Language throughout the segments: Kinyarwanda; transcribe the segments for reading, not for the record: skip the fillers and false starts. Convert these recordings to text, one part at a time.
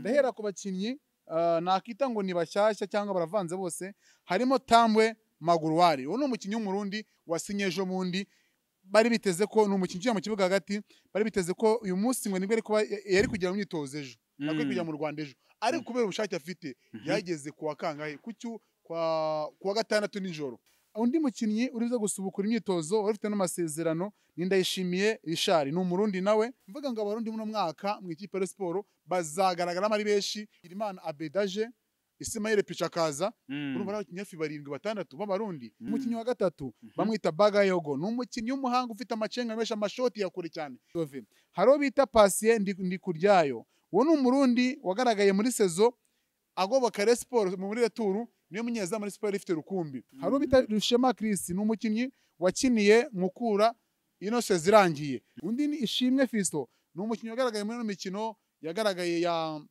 Ndahera ku bakinnyi nakita ngo ni bashyashya cyangwa baravanze bose. Harimo Tambwe Maguruwari, uwo ni umukinnyi w'Umurundi wasinye ejo bundi. Bari biteze ko ni umukinnyi ukina mu kibuga hagati, bari biteze ko uyu munsi ngo nibwo ari kuba yari kujya mu myitozo ejo, nakwiye kujya mu Rwanda ejo, ariko kubera ubushake afite yageze ku wa kangahe, ku wa gatandatu nijoro. Undi mukinnyi uri buze gusubukura imyitozo wari ufite n'amasezerano ni Ndayishimiye Richard, ni Umurundi nawe. Mvuga ngo Abarundi muno mwaka mu ikipe ya Sport bazagaragaramo ari benshi. Imana Abedaje, Ismail Pichakaza, urumva n'abakinnyi hafi barindwi, batandatu b'Abarundi. Umukinnyi wa gatatu bamwita Bagayogo, ni umukinnyi w'umuhanga ufite amacenga menshi, amashoti ya kure cyane. Hari uwo bita Patient Ndikuryayo, uwo ni Umurundi wagaragaye muri saison agoboka Rayon Sport muri retour, niyo munyezamu muri Sport ifite rukumbi. Hari uwo bita Rushema Chris, ni umukinnyi wakiniye Mukura ino saison irangiye. Undi ni Ishimwe Fisto, ni umukinnyi wagaragaye muri ino mikino yagaragaye ya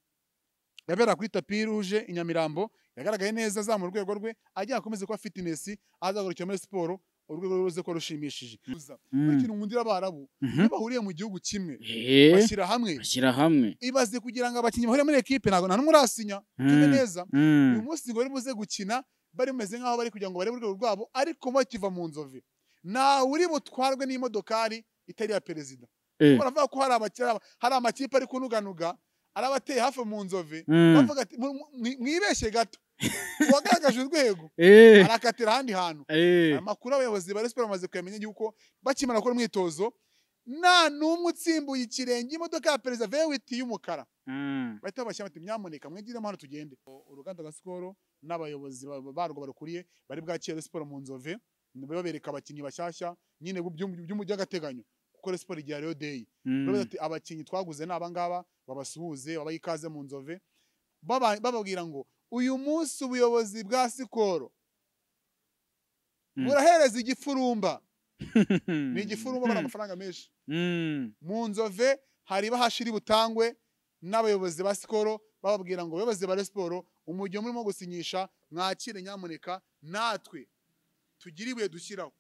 yabera kuri tapis rouge i Nyamirambo, yagaragaye neza azamura urwego rwe, agiye akomeze kuba fitness, azagarukira muri siporo urwego ruze ko rushimishije. Ikintu nkundira Abarabu, iyo bahuriye mu gihugu kimwe bashyira hamwe. Bashyira hamwe. Ibaze kugira ngo abakinnyi bahuriye muri ekipe, ntabwo nta n'umwe urasinya, tume neza. Uyu munsi ngo bari buze gukina bari bameze nk'aho bari kugira ngo barebe urwego rwabo, ariko bakiva mu Nzove ntawe uri butwarwe n'imodokari itari iya perezida. Baravuga ko hari amakipe ari kunuganuga, ari abateye hafi mu Nzove, bavuga ati mwibeshye gato, uwagaragaje urwego arakatira ahandi hantu. Amakuru abayobozi ba Rayon Sport bamaze kuyamenya yuko bakimara gukora umwitozo nta n'umwe utsimbuye ikirenge imodoka ya perezida V8 y'umukara, bahita babashyira bati nyamuneka mwigiremo hano tugende. Uruganda rwa Skol n'abayobozi barwo barukuriye bari bwakire Sport mu Nzove, babereka abakinnyi bashyashya nyine by'agateganyo, kuko Rayon Sport igihe Rayon Day. Bavuga ati abakinnyi twaguze ni abangaba, babasuhuze, babahe ikaze mu Nzove, bababwira ngo uyu munsi ubuyobozi bwa Skol burahereza igifurumba, ni igifurumba bari amafaranga menshi. Mu Nzove hari ibahashiri butangwe n'abayobozi ba Skol, bababwira ngo abayobozi ba Sport, umujyo murimo gusinyisha mwakire nyamuneka, natwe tugire ibuye dushyiraho.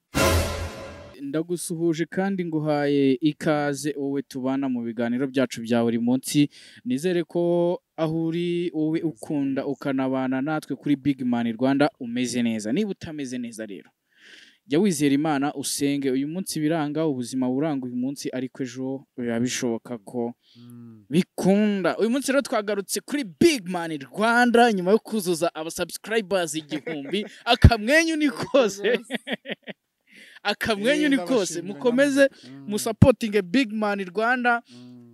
Ndagusuhuje kandi nguhaye ikaze wowe tubana mu biganiro byacu bya buri munsi. Nizere ko aho uri wowe ukunda ukanabana natwe kuri Big Man Rwanda umeze neza. Niba utameze neza rero, jya wizera Imana, usenge. Uyu munsi biranga, ubuzima buranga uyu munsi, ariko ejo biba bishoboka ko bikunda. Uyu munsi rero twagarutse kuri Big Man Rwanda nyuma yo kuzuza abasubscribers 1000. Akamwenyu ni kose, akamwenyu ni kose. Mukomeze musapotinge Big Man Rwanda,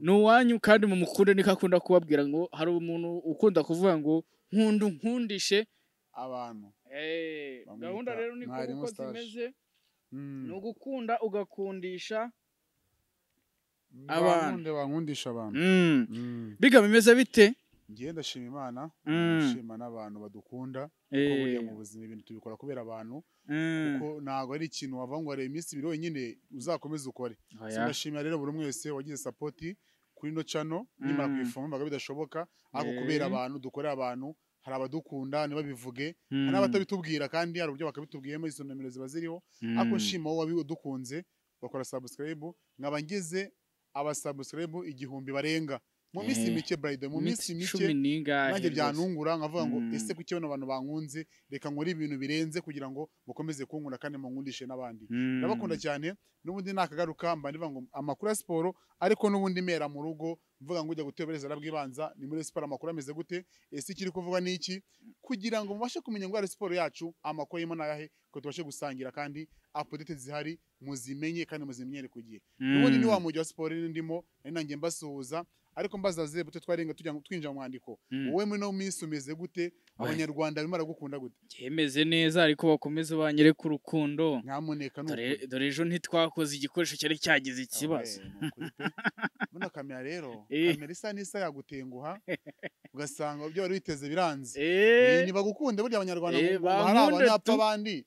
ni uwanyu kandi mumukunde. Niko akunda kubabwira ngo hari umuntu ukunda kuvuga ngo nkundu nkundishe abantu. Bamwita Gahunda rero niko Mwarimu uko Stash. zimeze, ni ugukunda ugakundisha abantu. Bankunde bankundisha abantu. Biga bimeze bite? Ngiye ndashima Imana, ndashima n'abantu badukunda, kuko buriya mu buzima ibintu tubikora kubera abantu, kuko ntabwo ari ikintu wavuga ngo wareba iminsi 2 wenyine uzakomeze ukore. So Oya. ndashimira rero buri umwe wese wagize support kuri ino channel. Nimara kuyifunga numvaga bidashoboka, ariko kubera abantu dukorera, abantu hari abadukunda ntibabivuge, hari n'abatabitubwira kandi hari uburyo bakabitubwiyemo, izo nomero ziba ziriho. Ariko nshima wowe wabidukunze ugakora subscribe, nkaba ngize abasubscribe 1000 barenga mu minsi mike, bride, mu minsi mike. 10 n'ingahe Nanjye rwose. byanungura nkavuga ngo ese kuki bano bantu bankunze? Reka nkore ibintu birenze kugira ngo mukomeze kunkunda kandi munkundishe n'abandi. Ndabakunda cyane. N'ubundi nakagaruka mba ndivuga ngo amakuru ya siporo, ariko n'ubundi mera mu rugo mvuga ngo ujya gutebereza bw'ibanza ni muri siporo, amakuru ameze gute, ese ikiri kuvuga ni iki, kugira ngo mubashe kumenya ngo siporo yacu amakuru arimo n'ayahe, ko tubashe gusangira kandi update zihari muzimenye kandi muzimenyere ku gihe. N'ubundi ni wa mujyi wa siporo ndimo nari nanjye mbasuhuza, ariko mbaza Zeb, twarenga tujya twinjira mu mwandiko. Wowe muri no minsi umeze gute? Abanyarwanda barimo baragukunda gute? Byemeze neza, ariko bakomeze banyereke urukundo. Nyamuneka, ni Dore ukuri. dore ejo ntitwakoze, igikoresho cyari cyagize ikibazo. Awe, ni ukuri pe. Buno kamera rero, kamera isa n'isa yagutenguha, ugasanga ibyo wari witeze biranze. Nibagukunde burya Abanyarwanda, ngo hari bankunde abantu hapfa tu. abandi.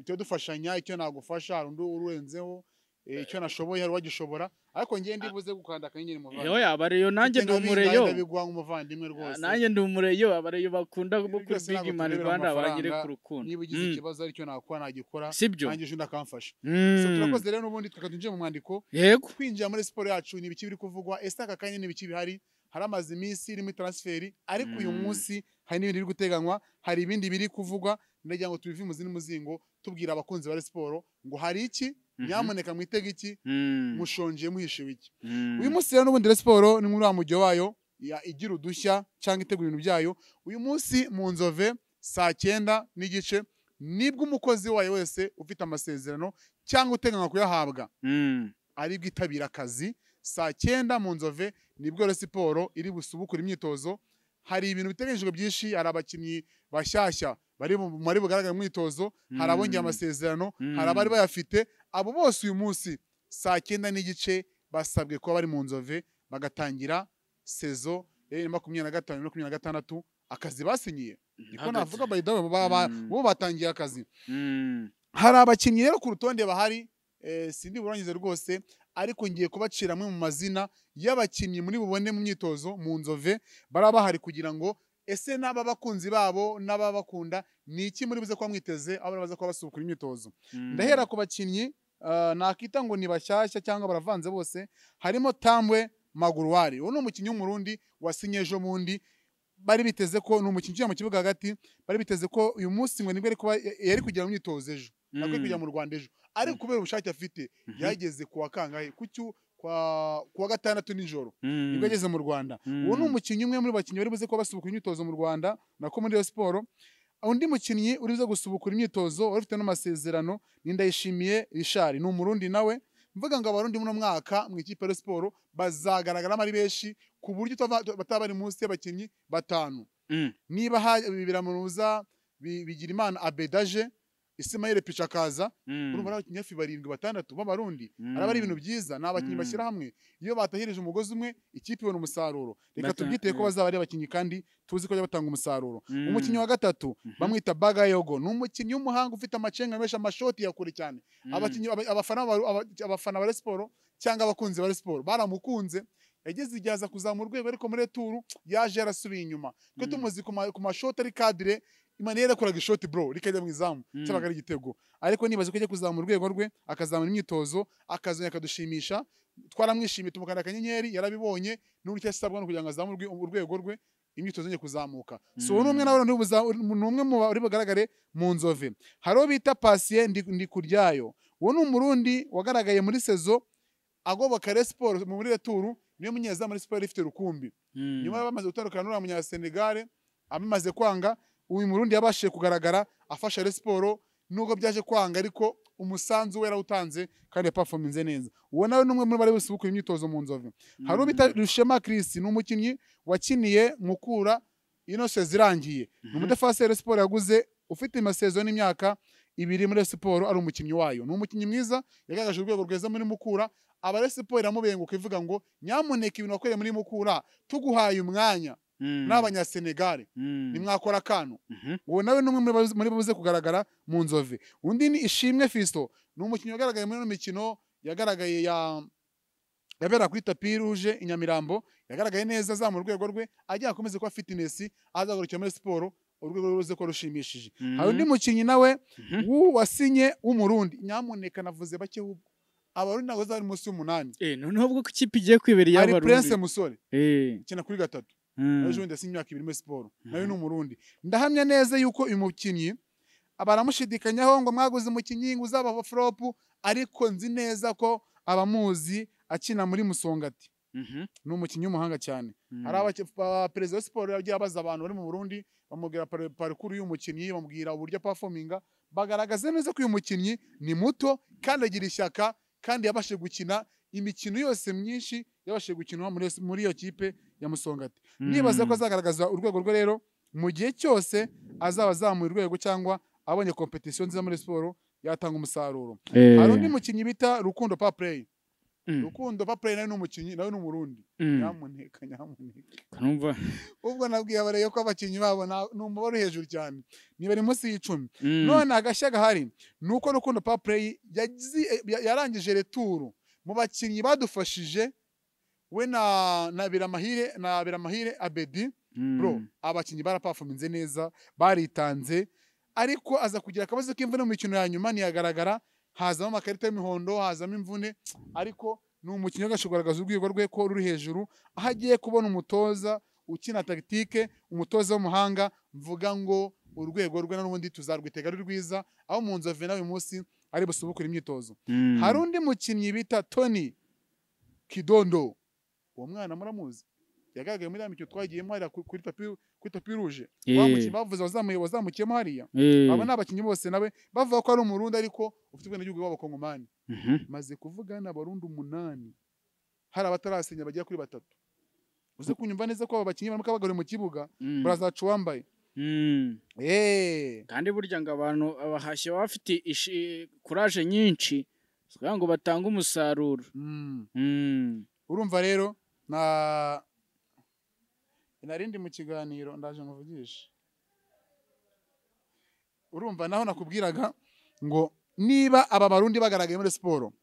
Tujye dufashanya, icyo nagufasha hari undi urenzeho, icyo nashoboye hari uwagishobora, ariko ngiye ndibuze gukanda akanyenyeri muvandimwe. Oya, abareyo nanjye ndi Mfite nka bingahe umureyo. ndabiguha nk'umuvandimwe rwose. Nanjye ndi umureyo. Abareyo bakunda bo Ibi kuri byose Big ntabwo Man turebera Rwanda amafaranga. banyereke urukundo. Niba ugize ikibazo aricyo nakora nagikora, Sibyo. nanjye ejo undi akamfasha. So turakoze rero, n'ubundi twaka twinjiye mu mwandiko. Yego. Kwinjira muri siporo yacu, ni ibiki biri kuvugwa? Ese aka kanya ni ibiki bihari? hari amaze iminsi irimo transferi, ariko uyu munsi hari n'ibindi biri guteganywa, hari ibindi biri kuvugwa. Ndagira ngo tubive mu zindi muzingo tubwira abakunzi ba siporo ngo hari iki, nyamuneka mwitege iki, mushonje muhishiwe iki. Uyu munsi rero n'ubundi siporo ni muri wa mujyo wayo igira udushya cyangwa itegura ibintu byayo. Uyu munsi mu Nzove saa 9:30 nibwo umukozi wayo wese ufite amasezerano cyangwa uteganywa kuyahabwa ari bwitabira akazi saa 9 mu Nzove, nibwo rero siporo iri busubukura imyitozo. Hari ibintu biteganyijwe byinshi, hari abakinnyi bashyashya bari bugaragara mu myitozo, hari abongeye amasezerano, hari abari bayafite. Abo bose uyu munsi saa 9:30 basabwe kuba bari mu Nzove bagatangira sezo ya 2025 2026 akazi basinyiye. Niko navuga by the way, bo batangiye akazi. Hari abakinnyi rero ku rutonde bahari, sindi burangize rwose, ariko ngiye kubacira amwe mu mazina y'abakinnyi muri bubone mu myitozo mu Nzove baraba bahari, kugira ngo ese n'aba bakunzi babo n'ababakunda ni iki muri buze kuba mwiteze aho baza kuba basubukura imyitozo. Ndahera ku bakinnyi nakita ngo ni bashyashya cyangwa baravanze bose. Harimo Tambwe Maguruwari, uwo ni umukinnyi w'Umurundi wasinye ejo bundi, bari biteze ko ni umukinnyi ukina mu kibuga hagati, bari biteze ko uyu munsi ngo nibwo yari kujya mu myitozo ejo, nakwiye kujya mu Rwanda ejo, ariko kubera ubushake afite yageze kuwa kangahe, kuwa gatandatu nijoro nibwo yageze mu Rwanda. Uwo ni umukinnyi umwe muri bakinnyi bari buze kuba basubukura imyitozo mu Rwanda nako muri siporo. Undi mukinnyi uri buze gusubukura imyitozo wari ufite n'amasezerano ni Ndayishimiye Richard, ni Umurundi nawe. Mvuga ngo Abarundi muri mwaka mu ikipe ya siporo bazagaragaramo ari benshi ku buryo bataba bari munsi y'abakinnyi 5. Niba Biramuruza Bigirimana Abedaje, Ismael Pichakaza, urumva abakinnyi hafi 7 6 b'Abarundi, araba ari ibintu byiza. Ni abakinnyi bashyira hamwe, iyo batahirije umugozi umwe ikipe ibona umusaruro. Reka tubyiteye ko bazaba ari abakinnyi kandi tuzi ko batanga umusaruro. Umukinnyi wa gatatu bamwita Bagayogo, ni umukinnyi w'umuhanga ufite amacenga menshi, amashoti ya kure cyane. Abakinnyi abafana ba siporo cyangwa abakunzi ba siporo baramukunze, yageze igihe aza kuzamura urwego, ariko muri turu yaje yarasubiye inyuma. Twe tumuzi ku mashoti ari cadre, Imana yarakoraga ishoti bro rikajya mu izamu cyabaga ari igitego, ariko nibaze ko ajya kuzamura urwego rwe akazamura imyitozo akazongera akadushimisha. Twaramwishimiye tumukanda akanyenyeri, yarabibonye n'uburyo asabwa no kugira ngo azamure urwego rwe, imyitozo ngiye kuzamuka. So uwo numwe nawe ni umwe mu bari bugaragare mu Nzove. Hariho bita Patient Ndikuryayo, uwo ni Umurundi wagaragaye muri sezo agoboka Rayon Sports muri retour, niyo munyezamu muri siporo ifite rukumbi. Nyuma bamaze gutandukana n'uriya munya Senegal amaze kwanga, uyu Murundi yabashije kugaragara afasha Rayon Sports nubwo byaje kwanga, ariko umusanzu we yarawutanze kandi yaperforminze neza. Uwo nawe numwe muri bari busubukura imyitozo mu Nzove. Hari bita Rushema Chris, ni umukinnyi wakiniye Mukura ino sezo irangiye, ni umudefenseur Rayon Sports yaguze ufite amasezo n'imyaka 2 muri siporo, ari umukinnyi wayo. Ni umukinnyi mwiza yagaragaje urwego rwiza muri Mukura. Aba Rayon Sports iramubenguka ivuga ngo nyamuneka ibintu wakoreye muri Mukura tuguhaye umwanya n'Abanyasenegal nimwakora akantu. Uwo nawe numwe muri buze kugaragara mu Nzove. Undi ni Ishimwe Fisto, ni umukinnyi wagaragaye muri mikino yagaragaye yabera kuri tapis rouge i Nyamirambo, yagaragaye neza azamura urwego rwe, ajya akomeze kuba fitness, azagarukira muri siporo urwego ruze ko rushimishije. Hari undi mukinnyi nawe wasinye w'Umurundi, nyamuneka navuze bake ahubwo Abarundi ntabwo bari munsi y'8. Noneho ubwo ko ikipe igiye kwibera iy'Abarundi. Hari Prince Musore kina kuri 3. Ejo bundi yasinye imyaka 2 muri siporo, nawe ni Umurundi. Ndahamya neza yuko uyu mukinnyi abaramushidikanyaho ngo mwaguze umukinnyi ngo uzaba flop, ariko nzi neza ko abamuzi akina muri Musongati. Ni umukinnyi w'umuhanga cyane. Hari perezida wa siporo yagiye abaza abantu bari mu Burundi, bamubwira parcours y'uyu mukinnyi, bamubwira uburyo performinga, bagaragaza neza ko uyu mukinnyi ni muto kandi agira ishyaka, kandi yabashije gukina imikino yose myinshi yabashije gukinwa muri iyo kipe ya Musongati. Nibaza ko azagaragaza urwego rwe rero mu gihe cyose azaba azamuye urwego cyangwa abonye competition nziza muri siporo yatanga umusaruro. Hari undi mukinnyi bita Rukundo Paplay. Rukundo Paplay nawe ni umukinnyi, nawe ni Umurundi. Nyamuneka nyamuneka. Numva ubwo nabwiye abareye ko abakinnyi babo ni umubare hejuru cyane, ni bari munsi y'10. None agashya gahari nuko Rukundo Paplay yarangije retour mu bakinnyi badufashije we na Biramahire Abedi. Bro, abakinnyi baraperforminze neza, baritanze, ariko aza kugira akabazo k'imvune mu mikino ya nyuma ntiyagaragara, hazamo amakarita y'imihondo, hazamo imvune, ariko ni umukinnyi wagashobora kugaragaza urwego rwe ko ruri hejuru, aho agiye kubona umutoza ukina tactique, umutoza w'umuhanga, mvuga ngo urwego rwe n'ubundi tuzarwitega ari rwiza, aho mu Nzove nawe uyu munsi ari busubukure imyitozo. Hari undi mukinnyi bita Tony Kidondo, uwo mwana muramuzi, yagaragaye muri ya mikino twagiyemo hariya kuri tapi rouge, wa mukinnyi bavuze wazamukiyemo hariya. Abo ni abakinnyi bose nawe bavuga ko ari umurundi ariko ufite ubwenegihugu bw'abakongomani. Maze kuvuga n'abarundi 8, hari abatarasinya bagera kuri 3. Uze kunyumva neza ko aba bakinnyi barimo kabagore mu kibuga barazaca uwambaye. Kandi burya ngo abantu abahashye baba bafite courage nyinshi kugira ngo batange umusaruro. Urumva rero narindi mu kiganiro ndaje nkuvugisha. Urumva naho nakubwiraga ngo niba aba barundi bagaragaye muri siporo,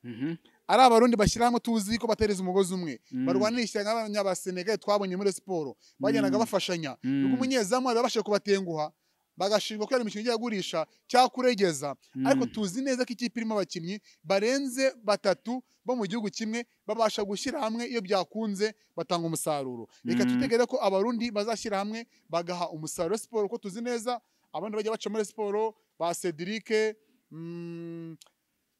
ari abarundi bashyira hamwe tuzi ko batereza umugozi umwe, barwanira ishyanga n'abanyabasenegal twabonye muri siporo bagendaga bafashanya, ubwo umunyezamu yabashe kubatenguha bagashinjwa ko ari imikino igiye agurisha cyangwa kuregeza. Ariko tuzi neza ko ikipe irimo abakinnyi barenze 3 bo mu gihugu kimwe babasha gushyira hamwe, iyo byakunze batanga umusaruro. Reka tutegere ko abarundi bazashyira hamwe bagaha umusaruro siporo, ko tuzi neza abandi bajya baca muri siporo ba Cedric,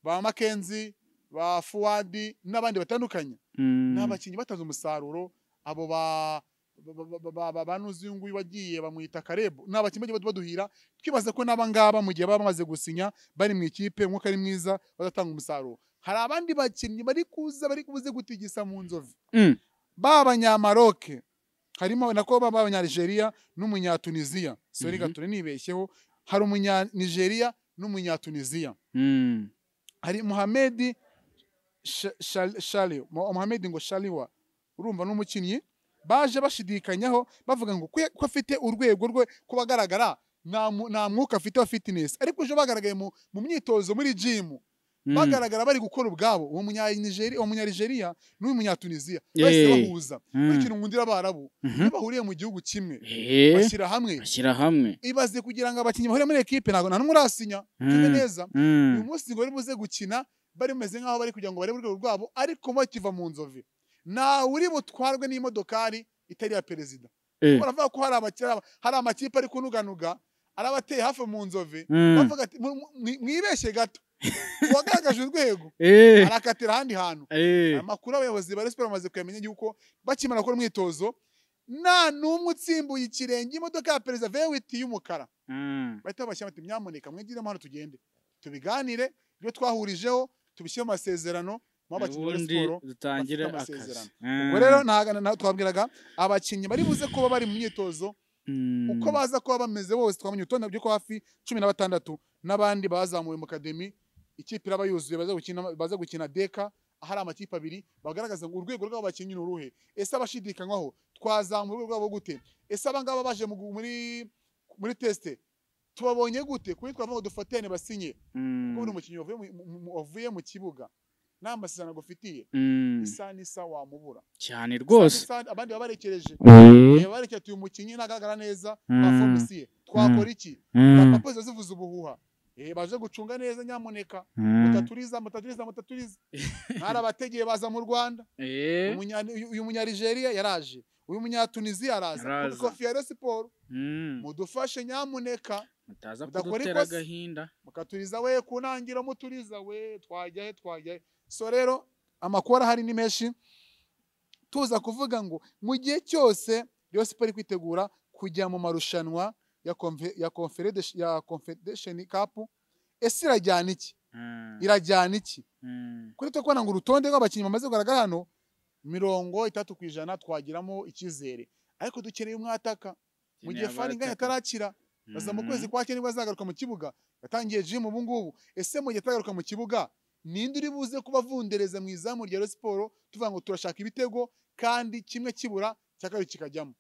ba Mackenzie, ba Fuadi n'abandi batandukanye, n'abakinnyi batanze umusaruro. Abo ba Nuzungu wagiye bamwita Karebu, n'abakinnyi bagiye baduhira, twibaza ko n'aba ngaba mu gihe baba bamaze gusinya bari mu ikipe umwuka ari mwiza bazatanga umusaruro. Hari abandi bakinnyi bari kuza bari kubuze gutigisa mu Nzove, ba Abanyamaroke harimo nako ba Abanyalgeria n'Umunyatunisia, sorry gato nibeshyeho, hari Umunyanigeria n'Umunyatunisia. Hari Mohamed Shali, Mohamed ngo Shaliwa, urumva n'umukinnyi baje bashidikanyaho bavuga ngo ko afite urwego rwe kubagaragara nta mwuka afite wa fitness, ariko ejo bagaragaye mu myitozo muri gym bagaragara bari gukora ubwabo. Uwo Munyanigeria, uwo Munyalgeria n'uyu Munyatunisia bahise bahuza. Ikintu nkundira abarabu, iyo bahuriye mu gihugu kimwe bashyira hamwe, ibaze kugira ngo abakinnyi bahuriye muri equipe ntago nta n'umwe urasinya tume neza. Uyu munsi ngo bari buze gukina bari bameze nkaho bari kugira ngo barebe urwego rwabo, ariko bakiva mu Nzove nta uri butwarwe n'imodokari itari ya perezida. Baravuga ko hari amakipe ari kunuganuga arabateye hafi mu Nzove, bavuga ati mwibeshye gato wagaragaje urwego arakatira ahandi hantu. Amakuru abayobozi ba siporo bamaze kuyamenya yuko bakimara gukora umwitozo nta n'umwe utsimbuye ikirenge imodoka ya perezida V8 y'umukara, bahita babashyira bati nyamuneka mwigiremo hano tugende tubiganire, ibyo twahurijeho tubishyire mu masezerano, ubundi dutangire akazi. Ubwo rero twabwiraga abakinnyi bari buze kuba bari mu myitozo uko baza kuba bameze bose, twamenye urutonde rw'uko hafi 16 n'abandi bazamuwe mu academy, ikipe iraba yuzuye baza gukina deka, ahari amakipe abiri bagaragaza ngo urwego rw'abo bakinnyi ni uruhe, ese abashidikanywaho twazamura urwego rwabo gute, ese aba ngaba baje muri teste tubabonye gute, kuri twavuga ngo dufatane basinye, kuko buri mukinnyi wavuye mu kibuga nta masezerano agufitiye, isa n'isa wamubura cyane rwose. Abandi babarekereje babarekeye uyu mukinnyi ntagaragara neza bafomisiye, twakora iki? Papa zivuze ubuhuha, baje gucunga neza nyamuneka, mutaturiza mutaturiza mutaturiza. Mwarabategeye baza mu Rwanda, uyu Munyaligeria yaraje, uyu Munyatunisia araza, kuko Fiero Sport mudufashe nyamuneka, mutaza kudutera agahinda, mukaturiza we kunangira muturiza we, twajya he twajya he. So rero amakuru ahari ni menshi, tuza kuvuga ngo mu gihe cyose Rayon Sport kwitegura kujya mu marushanwa ya Confederation Cup, ese irajyana iki? Irajyana iki? Kuri twe kubona ngo urutonde rw'abakinnyi bamaze kugaragara hano 30% twagiramo icyizere, ariko dukeneye umwataka mu gihe Faringanya atarakira, baza mu kwezi kwa cyenda azagaruka mu kibuga, yatangiye gym ubu ngubu. Ese mu gihe atagaruka mu kibuga ninde uri buze kubavundereza mu izamu rya Rayon Sport tuvuga ngo turashaka ibitego kandi kimwe kibura cya kabiri kikajyamo?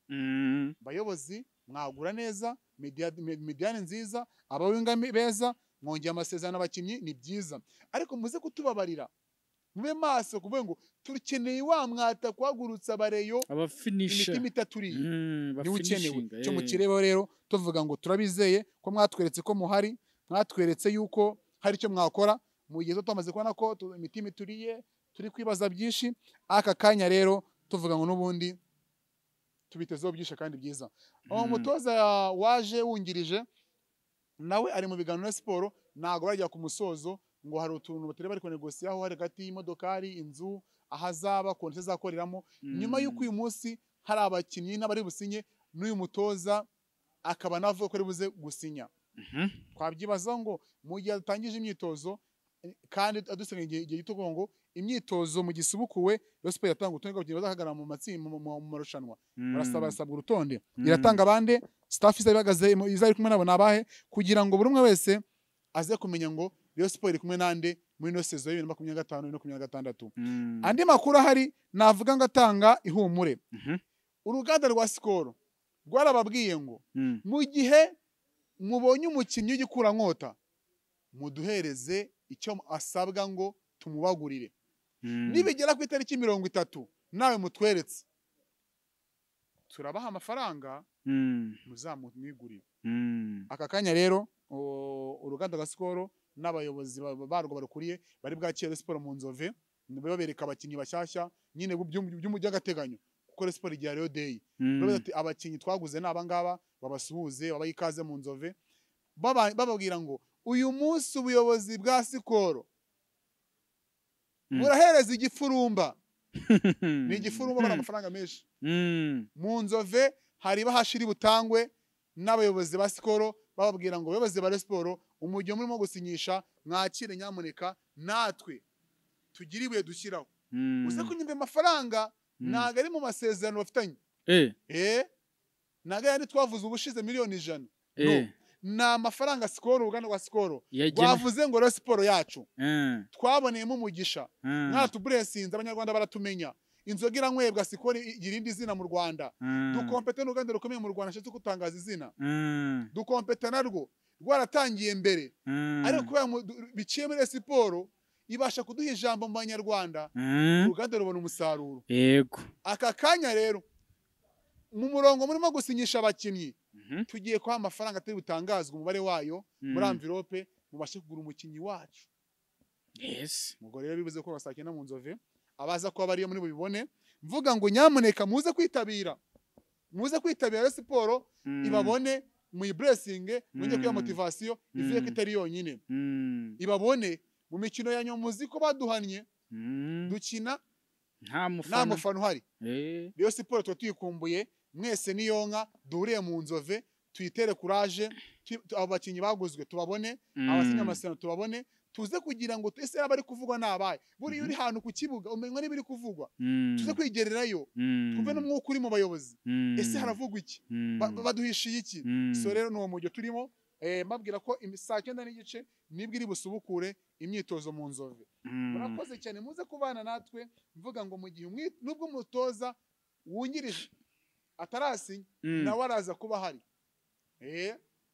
Bayobozi mwagura neza, mediane nziza, abawinga beza, mwongeye amasezerano abakinnyi ni byiza, ariko muze kutubabarira mube maso kuvuga ngo tukeneye wa mwata kwagurutsa abareyo imitima itaturiye ni ukenewe. Cyo mukireba rero tuvuga ngo turabizeye ko mwatweretse ko muhari, mwatweretse yuko hari icyo mwakora mu gihe twamaze kubona ko imitima ituriye, Turi kwibaza byinshi aka kanya rero, tuvuga ngo n'ubundi tubitezeho byinshi kandi byiza. Umutoza waje wungirije nawe ari mu biganiro na siporo, ntabwo barajya ku musozo ngo hari utuntu batari bari kunegosiyaho hari hagati y'imodokari, inzu, ahazaba, konti azakoreramo. Nyuma y'uko uyu munsi hari abakinnyi n'abari businye, n'uyu mutoza akaba navuga ko ari buze gusinya. Twabyibazaho ngo mu gihe atangije imyitozo kandi adusigaye igihe gito ngo imyitozo mu gisubukuwe, Rayon Sports iratanga urutonde rw'abakinnyi bazahagarara mu matsinda mu marushanwa. Barasabwa urutonde. Iratanga abande staff izaba ihagaze izari kumwe nabo nabahe, kugira ngo buri umwe wese aze kumenya ngo Rayon Sports iri kumwe nande muri ino sezo ya 2025 2026. Andi makuru ahari navuga ngo atanga ihumure. Uruganda rwa Skol rwarababwiye ngo mu gihe mubonye umukinnyi w'igikurankota muduhereze icyo asabwa ngo tumubagurire. Nibigera ku itariki 30 nawe mutweretse, turabaha amafaranga muzamwigurire. Aka kanya rero uruganda rwa Skol n'abayobozi barwo barukuriye bari bwakire Sport mu Nzove, babereka abakinnyi bashyashya nyine by'agateganyo, kuko Sport igihe Rayon Day ati abakinnyi twaguze n'aba ngaba, babasuhuze babahe ikaze mu Nzove, bababwira ngo uyu munsi ubuyobozi bwa Skol burahereza igifurumba. Ni igifurumba bari amafaranga menshi. Mu Nzove hari bahashiri butangwe n'abayobozi ba Skol, bababwira ngo abayobozi ba Sport umujyo murimo gusinyisha mwakire nyamuneka natwe tugire ibuye dushyiraho. Uze kunyumva amafaranga ntago ari mu masezerano bafitanye. Ntago yari twavuze ubushize miliyoni 100. No, ni amafaranga Skol, uruganda rwa Skol rwavuze ngo Rayon Sport yacu twaboneyemo umugisha, mwatuburesinze abanyarwanda baratumenya, inzoga iranywebwa, Skol igira indi zina mu Rwanda, dukompete n'uruganda rukomeye mu Rwanda nshatse gutangaza izina, dukompete narwo rwaratangiye mbere, ariko kubera biciye muri siporo ibasha kuduha ijambo mu banyarwanda, uruganda rubona umusaruro. Yego. Aka kanya rero mu murongo murimo gusinyisha abakinnyi, tugiye kwa amafaranga atari butangazwe umubare wayo muri envelope mubashe kugura umukinnyi wacu. Yes. Ubwo rero bivuze ko basakina mu Nzove, abaza kuba bariyo muri bubibone, mvuga ngo nyamuneka muze kwitabira. Muze kwitabira siporo ibabone muyiblessinge, mwongere kuya motivation ivuye ko itari yonyine. Ibabone mu mikino ya nyomuzi ko baduhannye, dukina nta mufana uhari. Rayon Sport tuba tuyikumbuye mwese niyonka duhuriye mu Nzove, tuyitere courage, abo bakinnyi baguzwe tubabone, abasinya amasezerano tubabone, tuze kugira ngo ese abari kuvugwa nabaye. Buri uri hantu ku kibuga umenywa n'ibiri kuvugwa, tuze kwigererayo twumve n'umwuka uri mu bayobozi, ese haravugwa iki, baduhishiye iki. So rero nuwo mujyo turimo, mbabwira ko saa 9:30 nibwo iri busubukure imyitozo mu Nzove. Murakoze cyane muze kubana natwe, mvuga ngo mu gihe nubwo umutoza wungirije atarasinya nawe araza kuba hari.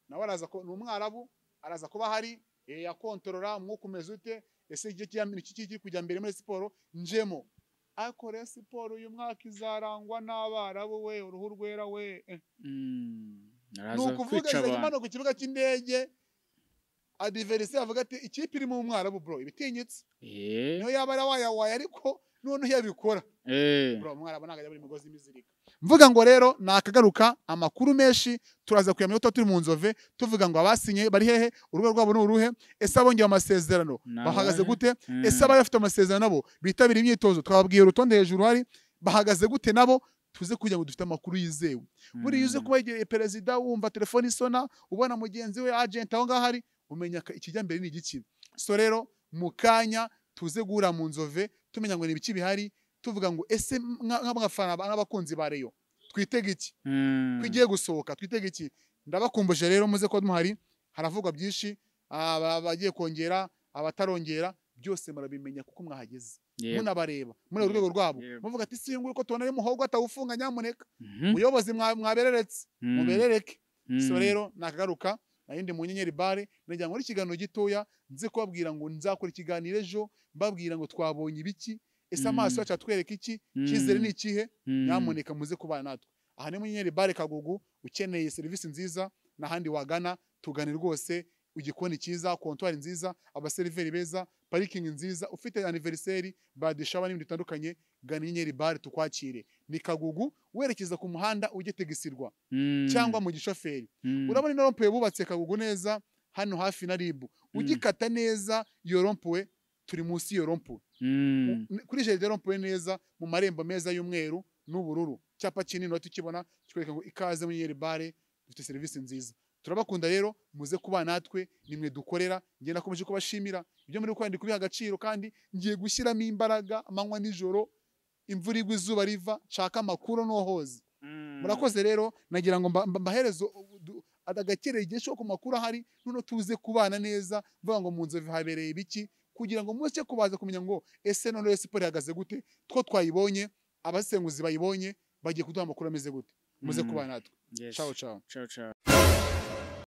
Nawe araza ko ni umwarabu, araza kuba hari, yakontorora umwuka umeze ute, ese iki kiri kujya mbere muri siporo njemo. Ariko rero siporo uyu mwaka izarangwa n'abarabu we, uruhu rwera we. Ni ukuvuga izajya imanuka ku kibuga cy'indege, adiverisi avuga ati ikipe irimo umwarabu bro ibitinyitse. Niyo yaba arawayawaye ariko none yabikora. Bro umwarabu ntabwo ajya buri migozi imizirika. Mvuga ngo rero nakagaruka amakuru menshi turaza kuyamenya uko turi mu Nzove, tuvuga ngo abasinye bari hehe, urugo rwabo ni uruhe, ese abongeye amasezerano bahagaze gute, ese abayafite amasezerano nabo bitabira imyitozo twababwiye urutonde hejuru hari bahagaze gute nabo, tuze kugira ngo dufite amakuru yizewe. Buri yuze kuba yegereye perezida wumva telefone isona, ubona mugenzi we agent aho ngaho hari, umenya ikijya mbere ni igiki. So rero mu kanya tuze guhura mu Nzove tumenya ngo ni ibiki bihari, tuvuga ngo ese nk'abafana n'abakunzi ba Rayon twitega iki, twigiye gusohoka twitega iki. Ndabakumbuje rero muze ko muhari, haravugwa byinshi, abagiye kongera abatarongera byose murabimenya kuko mwahageze, munabareba muri urwego rwabo, muvuga ati si nguko tubona ari muhogo atawufunga nyamuneka, muyobozi mwabereretse muberereke. So rero nakagaruka nayindi mu Nyenyeri Bare, nagira ngo ikiganiro gitoya nze kubabwira ngo nzakora ikiganiro ejo mbabwira ngo twabonye ibiki, ese amaso yacu atwereka iki, cyizere ni ikihe, nyamuneka muze kubana natwe. Aha ni mu Nyenyeri Bare Kagugu, ukeneye serivisi nziza n'ahandi wagana tugane rwose, Igikoni cyiza, kontwari nziza, abaseriveri beza, parikingi nziza, ufite anniversaire, badishaba n'ibindi bitandukanye, gana Inyenyeri Bar tukwakire. Ni Kagugu werekeza ku muhanda ujye Tegisirwa cyangwa mu gishoferi. Urabona ino rompuwe bubatse Kagugu neza hano hafi na RIB. Ugikata neza iyo rompuwe, turi munsi iyo rompuwe. Kuri jaride rompuwe neza mu marembo meza y'umweru n'ubururu. Cyapa kinini uhita ukibona kikwereka ngo ikaze mu Inyenyeri Bar, dufite serivisi nziza. Turabakunda rero, muze kuba natwe, nimwe dukorera. Njye nakomeje kubashimira ibyo muri gukora, ndi kubiha agaciro kandi ngiye gushyiramo imbaraga amanywa nijoro, imvura igwa izuba riva, nshaka amakuru nohoze. Murakoze rero, nagira ngo mbahereze agakeregesho ku makuru ahari, none tuze kubana neza, mvuga ngo mu Nzovu habereye ibiki, kugira ngo muze kubaza kumenya ngo ese none Rayon Sports ihagaze gute, two twayibonye, abasenguzi bayibonye, bagiye kuduha amakuru ameze gute. Muze kubana natwe. Ciao ciao. Ciao ciao.